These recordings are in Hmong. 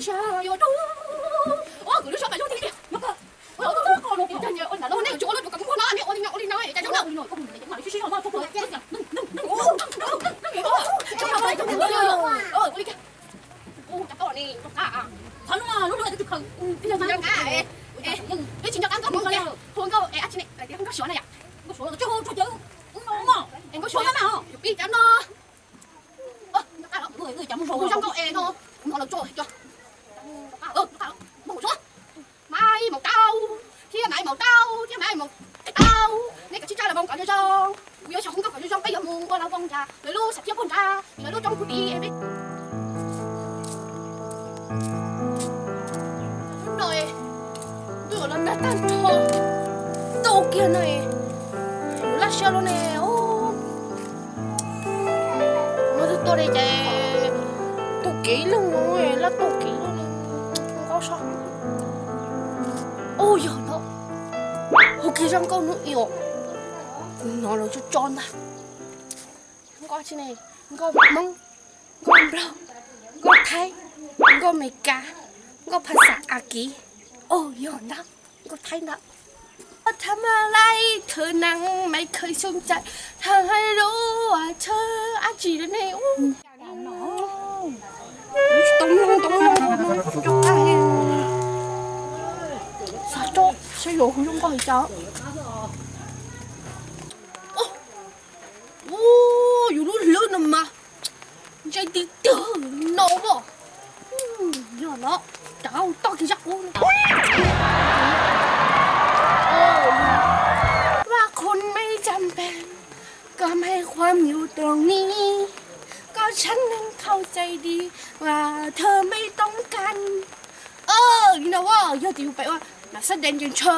Ua kuv lub suab mas zoo tiag tiag. Ua, ua, ua, ua, nej tsuav lub, tsuav kom kuv muag no, nej ua li no, ua li no, ua li no, cas zoo na. Ua li cas? Ua, cas koj ne, koj qab. Qhov no lub lub twb khaws. Twb tsis nco qab nkauj hmoob li. Hu nkauj es dab tsi ne, nkauj suav na yom. Nkauj suav los tsis hu tsuag cawv. Es nkauj suav na, yus pib cov no. Hu zoo nkauj es no, no los tso cov. Maiv Maum Tau thiab Maiv Maum Tau thiab Maiv Maum Tau, nej kav tsij tsa los moo kom zoo zoo. Kuv yuav xyaum hu nkauj kom zoo zoo, peb yuav mus ua los voos nrad lawv lub sam thiab puag nrad lawv lub roob puag tid. Ntuj los nag tag nrho, tau kiag no, laj siab lub ne. No twb tuaj li ces tuaj kev lug, laj tuaj kev lug li. Nkauj sab, ub, yog no, hu kiag zaj nkauj hnub i os, kuv hnov lawv tso tso ntag. Nkauj tsi ne, nkauj Hmoob, nkauj Nplog, nkauj Thaib, nkauj Amelikas, nkauj phas xas Akiv. Ub, yog ntag, nkauj Thaib ntag. Ua tham ma lai thawv nees maiv khawv xyoo cai, tham hais lus thawv dab tsi ne. Ub, tsis tau mloog, tau mloog, tsis tau qab. Xav tso saib yuav hu zoo nkauj li cas. Ub, yus lub hlwb no mas ntse tiag tiag no as. Yog no, rov toj kiag zaj qub no. Vaj qhun mej cam pes, koj mej khuam yus tus ni, koj tshab neeg khau cai di, wa thawv mej toob kas. Li no as, yog tias yus pem ua nam xab dees ces ntshe,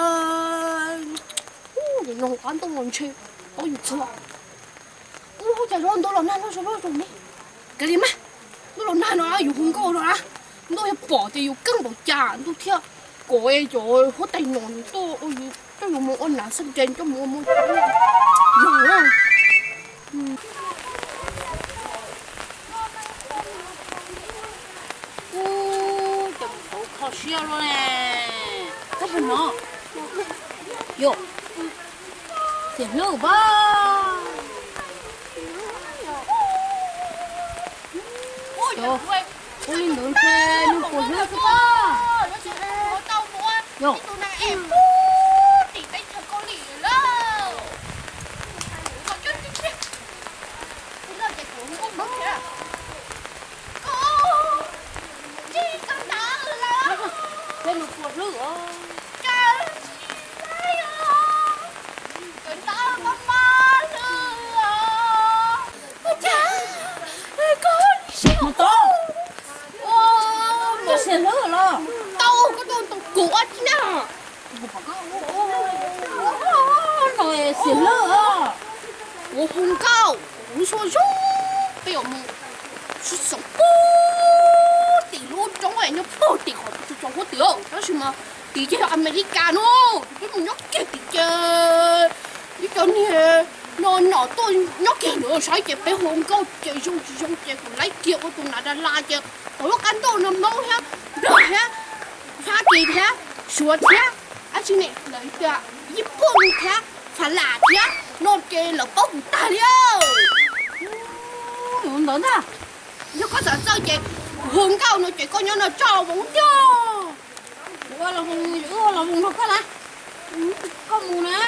ub, yus noog qab ntuj los ntshe paub yus txog. Ub, cas zoo ntuj los nag no zoo loj zoo ne. Kav liam mas, ntuj los nag no yus hu nkauj no na, ntuj yuav pom tias yus keej npaum cas ntuj thiaj kom cov huab tais no tuaj ua yus, coj yus mus ua nam xab dees, coj mus ua mus yog. Ub, cas mus tau kho siab luaj ne. Koj puas hnov? Yog, xiam hlwb pab. Ua li ntawd ntshe nws puas hlwb xwb pab. Yog. Peb nws puas hlwb os. Mus tau. Ua, xiam hlwb los. Tau, koj tuaj ntoo kuv ua tsi na. No xiam hlwb os. Kuv hu nkauj, kuv lub suab zoo, peb yuav mus sib xeem puag tim lub roob nyob puag tim qhov tsoos huab tim, tab sis mas tim ces yog Amelikas no, peb mus nyob kiag tim ces ib co niag no nom tuaj nyob kiag ntawd saib ces peb hu nkauj ces zoo tsis zoo ces kuv laib kiag ua tus nam das las ces tau lub qab ntuj no Hmoob thiab Nplog thiab Fab Kis thiab Suav thiab dab tsi ne lawv tias Yij Pooj thiab Fas Las thiab no ces lawv paub kuv tag li. Ntawd ntag, yog koj xav txawj ces kuv hu nkauj no ces koj nyob no tso mus tiag. Kuv ua los mus, wb ua los mus nrog koj na. Koj mus na,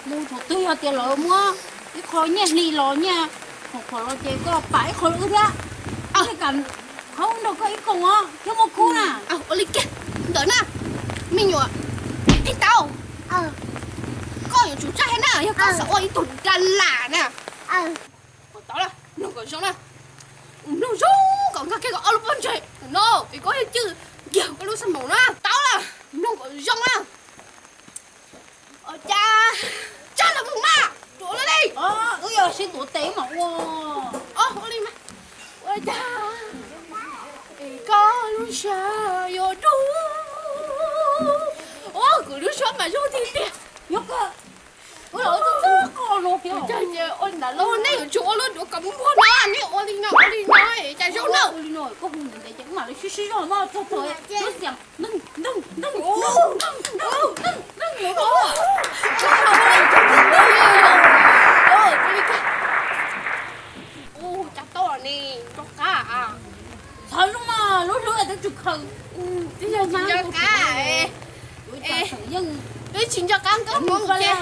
mus thaum twg yog tias lawv muab ib qho nyiaj hli los nyiaj khoom khuam los ces koj pam ib qho rau wb thiab. Wb thiaj kam qhov nrog koj ib koog os thiab muaj khub na. Ua li kiag ntawd na, me nyuam Pheej Tau, koj yuav tsum tsaij thiab na, yog koj xav ua ib tug das las na. Tau lawm, mloog kom zoo na, mloog zoo kom nkag kiag koj ob lub pob ntseg no, es koj thiaj cwj nkiag koj lub xab maum na. Tau lawm, mloog kom zoo na. Ua cas tsaug los mus mas ruam lawm li. Wb yuav sib tuav tes mas ua. Ua li mas, ua cas es koj lub siab yuav dub. Ua kuv lub suab mas zoo tiag tiag. Nyob koj, wb los wb twb txog qo Ua li ntawd los nej yuav tsum ua lub duav kom muag no, nej ua li no ua li no, cas zoo na. Ua li no koj hu ntawd ces wb mam li sib sib zog mog, txog txog lub xiam neeg neeg neeg neeg neeg neeg. Ua cas tau ne, nco qab. Txhob zoo mas, lub hlwb twb tsis khaws. Twb tsis nco qab, twb tsis nco qab nkauj Hmoob ces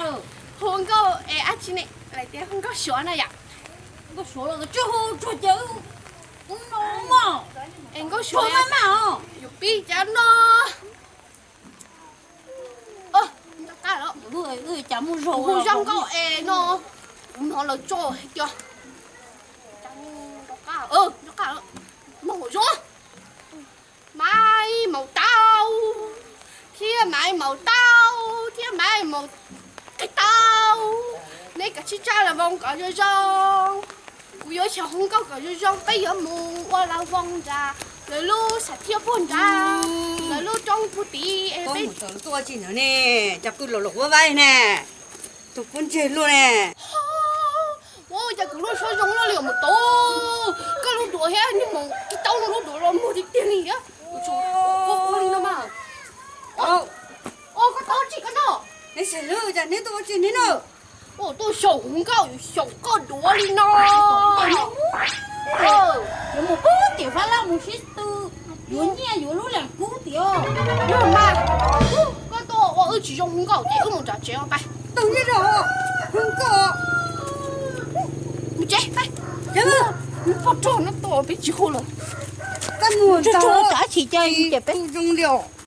hu nkauj es ab tsi ne, lawv tias hu nkauj Suav no yom. Nkauj Suav los tsis hu tsuag ces ub no mog. Es nkauj Suav maj maj os. Yuav pib cas no. Nco qab lawm. Cas muaj zoo, hu zoo nkauj es no, kuv hnov lawv tso hais tias, nco qab, nco qab lawm. Mauj zoo, Maiv Maum Tau thiab Maiv Maum Tau thiab Maiv Maum Qig Tau, neb kav tsij tsa las voos kom zoo zoo. Kuv yuav xyaum hu nkauj kom zoo zoo, peb yuav mus ua las voos nram lawv lub xav thiab puag nrad, lawv lub roob puag tid es peb mus tau tuaj tsis ntawd ne, cas pw los los ua vaib ne, tus pub ntseg luaj ne. Ua cas kuv lub suab zoo luaj li os Maum Tau, koj lub duav thiab niag Maum Qig Tau no lub duav los muag tiag tiag li thiab. Ua li no mas. Ua koj tau tsis koj no. Neb xav lub cas neb tuaj ua tsis neb no. Ua tuaj xyaum hu nkauj yuav xyaum koj duav li no. Yuav mus pub tiam Fab Laj mus sib tw, yuav nyiaj yuav lub leej kub tiam. Yog mas, koj tuaj ua wb tsis zoo hu nkauj ces wb mus nram tsev os, pab. Tau nyiaj rau hu nkauj. Mus tsev, pab. Poj rog no tuaj peb tsis hu lawm. Tsuag tsuag no cov dab tsi ces peb zoo li os.